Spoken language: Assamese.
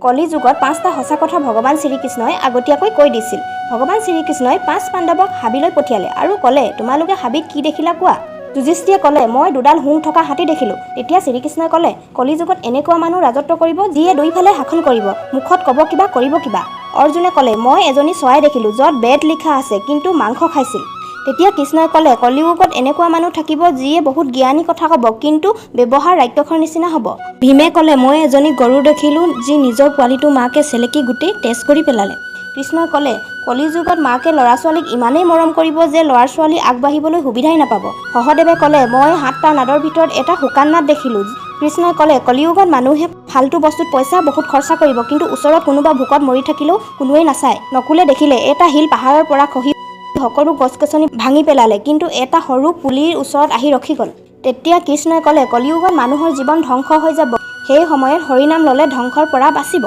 কলিযুগত পাঁচটা সঁচা কথা ভগৱান শ্ৰীকৃষ্ণই আগতীয়াকৈ কৈ দিছিল। ভগৱান শ্ৰীকৃষ্ণই পাঁচ পাণ্ডৱক হাবিলৈ পঠিয়ালে আৰু ক'লে, তোমালোকে হাবিত কি দেখিলা কোৱা। যুধিষ্ঠিৰে ক'লে, মই দুডাল শুং থকা হাতী দেখিলোঁ। তেতিয়া শ্ৰীকৃষ্ণই ক'লে, কলিযুগত এনেকুৱা মানুহ ৰাজত্ব কৰিব যিয়ে দুইফালে শাসন কৰিব, মুখত ক'ব কিবা, কৰিব কিবা। অৰ্জুনে ক'লে, মই এজনী চৰাই দেখিলোঁ য'ত বেদ লিখা আছে, কিন্তু মাংস খাইছিল। তেতিয়া কৃষ্ণই ক'লে, কলিযুগত এনেকুৱা মানুহ থাকিব যিয়ে বহুত জ্ঞানী কথা ক'ব, কিন্তু ব্যৱহাৰ ৰাক্ষসৰ নিচিনা হ'ব। ভীমে ক'লে, মই এজনী গৰু দেখিলোঁ যি নিজৰ পোৱালিটো মাকে চেলেকি গোটেই তেজ কৰি পেলালে। কৃষ্ণই ক'লে, কলিযুগত মাকে ল'ৰা ছোৱালীক ইমানেই মৰম কৰিব যে ল'ৰা ছোৱালী আগবাঢ়িবলৈ সুবিধাই নাপাব। সহদেৱে ক'লে, মই সাতটা নাদৰ ভিতৰত এটা শুকান নাদ দেখিলোঁ। কৃষ্ণই ক'লে, কলিযুগত মানুহে ফাল্টু বস্তুত পইচা বহুত খৰচা কৰিব, কিন্তু ওচৰত কোনোবা ভোকত মৰি থাকিলেও কোনোৱেই নাচায়। নকুলে দেখিলে এটা শিল পাহাৰৰ পৰা খহি সকলো গছ গছনি ভাঙি পেলালে, কিন্তু এটা সৰু পুলিৰ ওচৰত আহি ৰখি গ'ল। তেতিয়া কৃষ্ণই ক'লে, কলিযুগত মানুহৰ জীৱন ধ্বংস হৈ যাব, সেই সময়ত হৰিনাম ল'লে ধ্বংসৰ পৰা বাচিব।